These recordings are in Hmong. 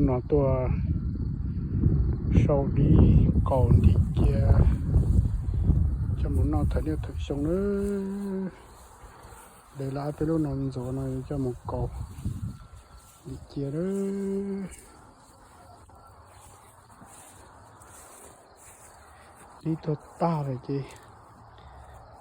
No tuaj sau dib kaus ntim cia coj mus noj thawm niaj thawm xyoo nawb. De lawv ob peb lub no ntxuav no yuav coj mus kaus ntim cia nawb. Dib tuag tag lawm ces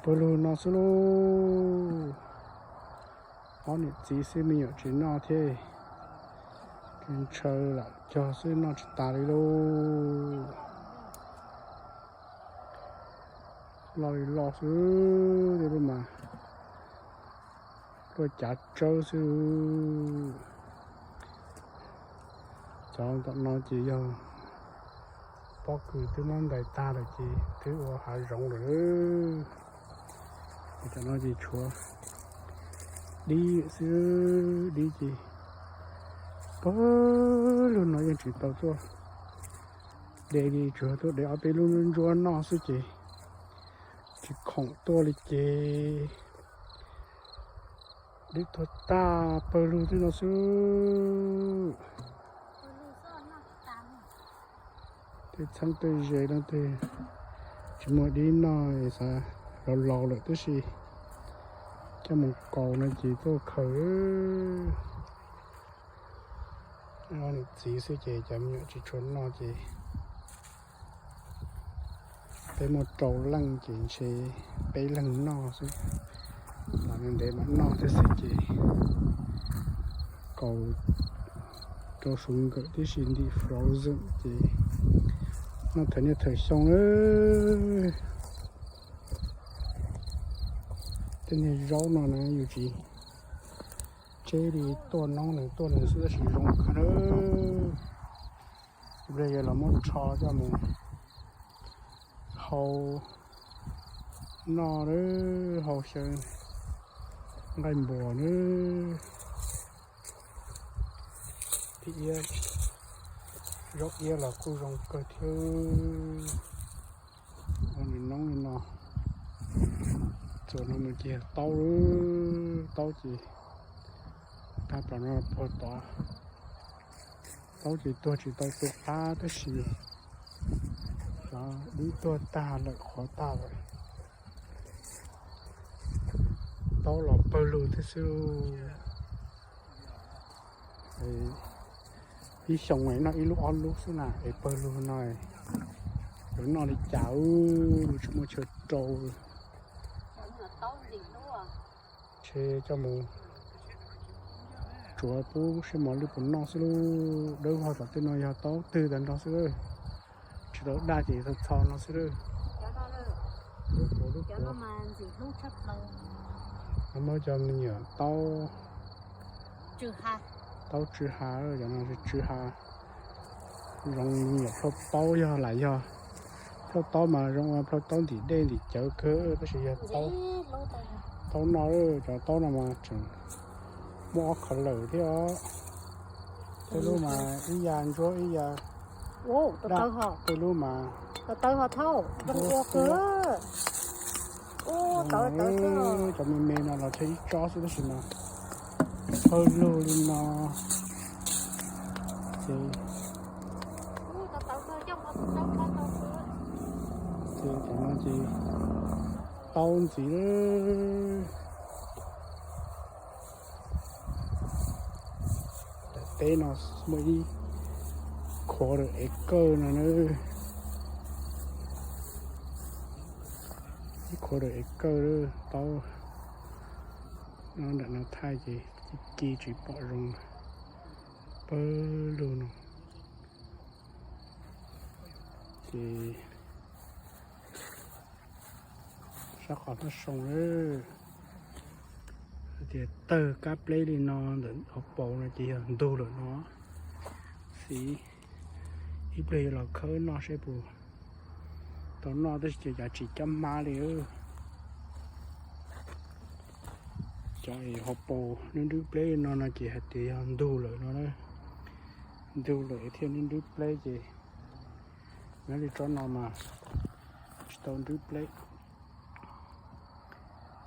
pawg lug no xwb lauj. Ob niam txiv xwb me nyuam tsis noj thiab, ntshaw lam cog xwb noj tsis tas li lauj. Loj li loj xwb tej lub mas luaj cav tsawb xwb. Cov tom no ces yog pob kws twb muab ntais tag lawm ces twb ua hav zoov lawm. Cov no ces tshuav dib xwb, dib ces pawg lug no yeej tsis tau tuaj de li, tsuas tuaj de ob peb lub ntsuab noj xwb ces tsis khoom tuaj li ces dib tuag tag pawg lug tej no xwb. Tej txheeb tej ze no tej tsis muaj dib noj, xav laus laus lawm tab sis coj mus kaus no ces tuaj khaws. Niam txiv xwb ces cov me nyuam tsis tshua noj ces peb muaj rau leej ces ntshe peb leeg noj xwb. Los ntev mam noj thiab xwb ces kaus rau suv nkawm tib si ntim frozen ces noj thawm niaj thawm xyoo nawb. Tej niag zaub no na yus tsis tseb li, tuaj noob nws tuaj nws xwb tab sis zoo kawg nawb. Ib pliag yog los muab rho coj mus hau noj nawb, hau xyaw nqaij npuas nawb. Tej iab, zaub iab los kuj zoo kawg thiab. Ua nws noob li no, txuas no mus ces taub, taub ces tag plaws no puag tod. Taub ces tuag tsis tau tu qab tab sis cov dib tuag tag lawm qhuav tag lawm. Taub los pawg lug thiab xwb. Ib xyoo noj ib lub ob lub xwb na es pawg lug no yuav noj li cas, tsis muaj chaw rau. Ntshe coj mus tsuav pub saib mos lwj puas noj xwb lauj. Dawb vog tom tej no yog taub twg tag nrho xwb, tsis tau daj ces txho txho no xwb lauj. Lub puav lub puav no muab cov me nyuam taub, taub tsw ha, cov no tsw ha. Zoo me nyuam plhaub taub yog lam yog plhaub taub mas zoo ua plhaub taub ntim dej ntim cawv kawg tab sis yog taub noj, cov taub no mas tseem muaj ob qhov lawm thiab os. Tej lub mas ib yam ntsuab ib yam daj, tej lub mas ntsuab xiab. Cov me me no los thiaj ib tsob xwb tab sis mas pawg lug li no ces, ces cov no ces taub ntxiv. Daim teb no muaj ib quarter acre no na, ib quarter acre taub no, nram no thaij ces ci tsis pom zoo pawg lug no. Ces sab qhov Hmoob Soo lawm, hais tias tawg kab pleb li no ntawm hauv paus no ces yog ntug lawm no. Xiv, ib pliag yuav los khawb noj seb puas tau noj tab sis ces cov tsis cob hmab li. Cov hauv paus nws nrwb pleb no no ces hais tias yog ntug lawm no na. Ntug lawm thiaj nrwb pleb ces nyob li tsob no mas tsis tau nrwb pleb.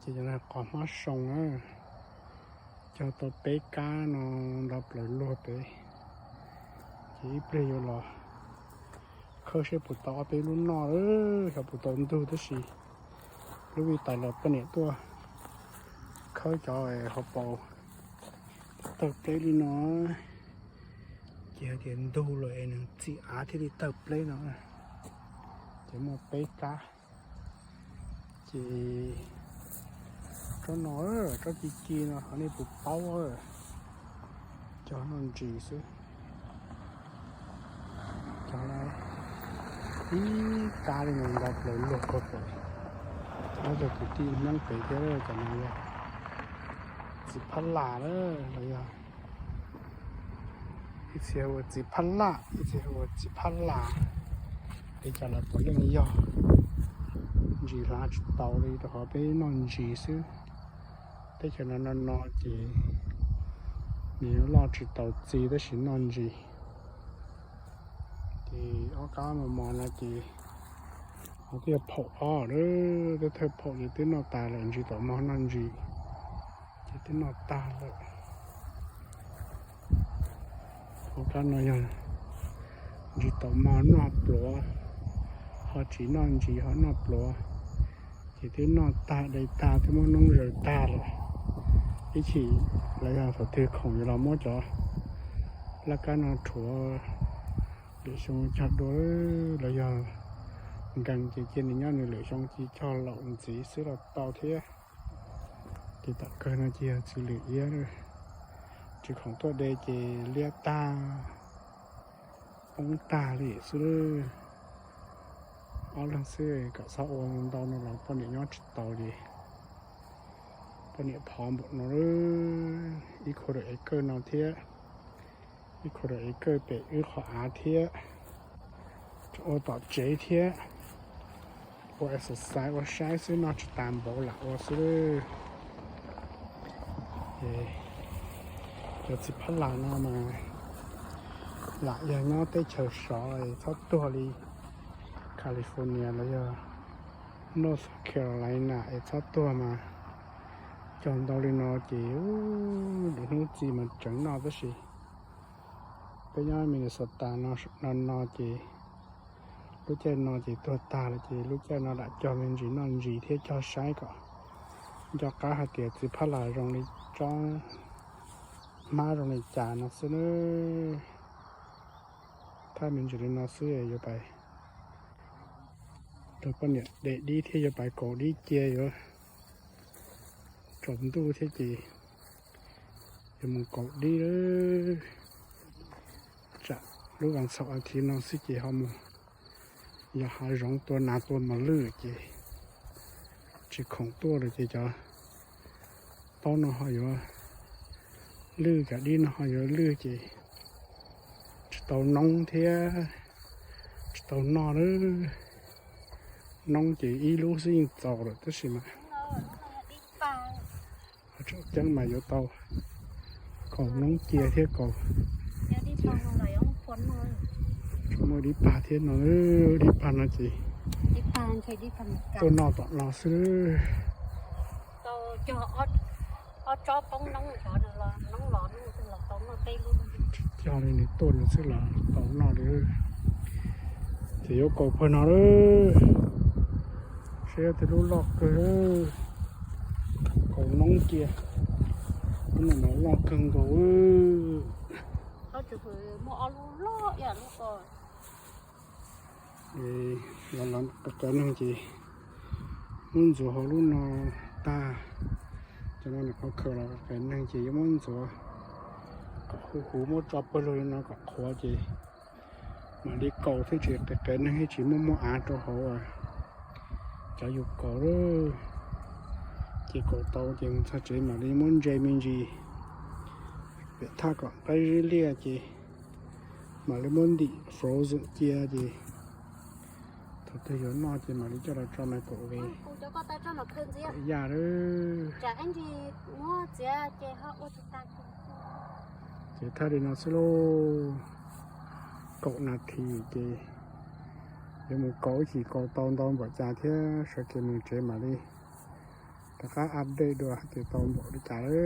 Ces cov no qos Hmoob Soo na, cog tau peb kab no nrov plaws luag pem. Ces ib pliag yuav los khawb seb puas tau ob peb lub noj, xyov puas tau ntug tab sis lub vij tais los poj niam tuaj khawb cov hauv paus tawg pleb li no, ces hais tias ntug lawm es nws txim av thiaj li tawg pleb no. Ces muaj peb kab, ces tsob no, tsob ci ci no ho nej puas paub, cog noj ntsis xwb. Cov no ib kab li no nto plaws luag kawg pem, ob tug kwv tij Hmoob pem thiab. Cov no yog txiv phab las los yog ib txhia hu ua txiv phab laj, ib txhia hu ua txiv phab las, li cas los puav leej yog ntsis hlav tsis taus li rau qhov peb noj ntsis xwb. Teb chaws no no no ces nws yuav loj tsis taus txiv tab sis noj ntsis. Ces ob kab mos mos no ces ho twb yog phaum ob, twb thawj phaum ces twb noj tas lawm, ntsis taum mog noj ntsis, ces twb noj tag lawm. Ob kab no yog ntsis taum mog noj pluav, ho tsis noj ntsis ho noj pluav, ces twb noj tag dai tag twb muab noob zaws tag lawm. Ib chim los yog thaum twg khoom yuav los muab cov laj kab no rhuav lwm xyoo cog dua los yog nkees ces cia nws nyob nws lwm xyoo cia cog laum ntxiv xwb los tau thiab. Ces tom kawg no ces yog txiv lwm iab, tsis khoom tuaj de ces liab tag poob tag li xwb. Ob leeg xwb kom txhob ua ntau no los poj niam nyob tsis tau li. Poj niam phov npaum no, ib khu rau ev kawj no thiab, ib khu rau ev kawj pem wb qhov av thiab, ua tom tsev thiab, ua exercise ua saib xwb, noj tsis tas npaum lam ua xwb. Cov txiv phab las no mas lam yog nyob teb chaws sov es txhob tuag li California los yog North Carolina es txhob tuag mas cog ntau li no ces lwm hnub txi mas tseem noj tab sis peb nyob Minnesota no no ces lub caij no ces tuag tag lawm ces lub caij no lam cog me ntsis noj ntsis thiab cog saib kom nco qab hais tias txiv phab las zoo li tsob hmab zoo li cas no xwb na. Thaj me ntsis li no xwb yuav pais rau poj niam de dib thiab yuav pais kaus dib cia yuav tsaus ntuj thiab ces yuav mus kaus dib lawm. Tsam lub vas xaum as thiv no xwb ces ho mus yos hav zoov tua nas tua mos lwj ces tsis khoom tuaj lawm ces cov taub no ho yuav lwj, cov dib no ho yuav lwj ces tsis tau noob thiab tsis tau noj lawm. Noob ces ib lub xwb yeej txaus lawm tab sis mas tseem ceeb mas yuav tau kaus noob cia thiab kaus, tsis muaj dib pag thiab no, dib pag no ces tuaj noj tom no xwb. Cog li nws tuaj nws xwb los tau noj li. Ces yuav kaus pawg no lawm, saib tej lub loj kawg, kaus noob cia, lub no mas loj kawg nkaus. Los qev neeg ces muab ntxuav hauv lub no tag, cov no nws qhov khaws los qev neeg ces yuav muab ntxuav kom huv huv muab tso pawg lug li no kom qhuav ces mam li kaus thiab tsis qev neeg thiab tsis muaj muaj av rau hauv cov yus kaus lawm. Ces kaus tau ces mus txog tsev mam li muab ntse me ntsis, pem thaj kom qaib zib liaj ces mam li muab ntim frozen cia ces thaum twg yuav noj ces mam li coj los tso microwave. Yaj lawm. Ces thaj li no xwb lauj, kaum nas this ces yuav mus kaus ib chim kaus tau ntau npaum cas thiab sawv kev mus tsev mam li rov qab update dua hais tias tau npaum li cas lawm.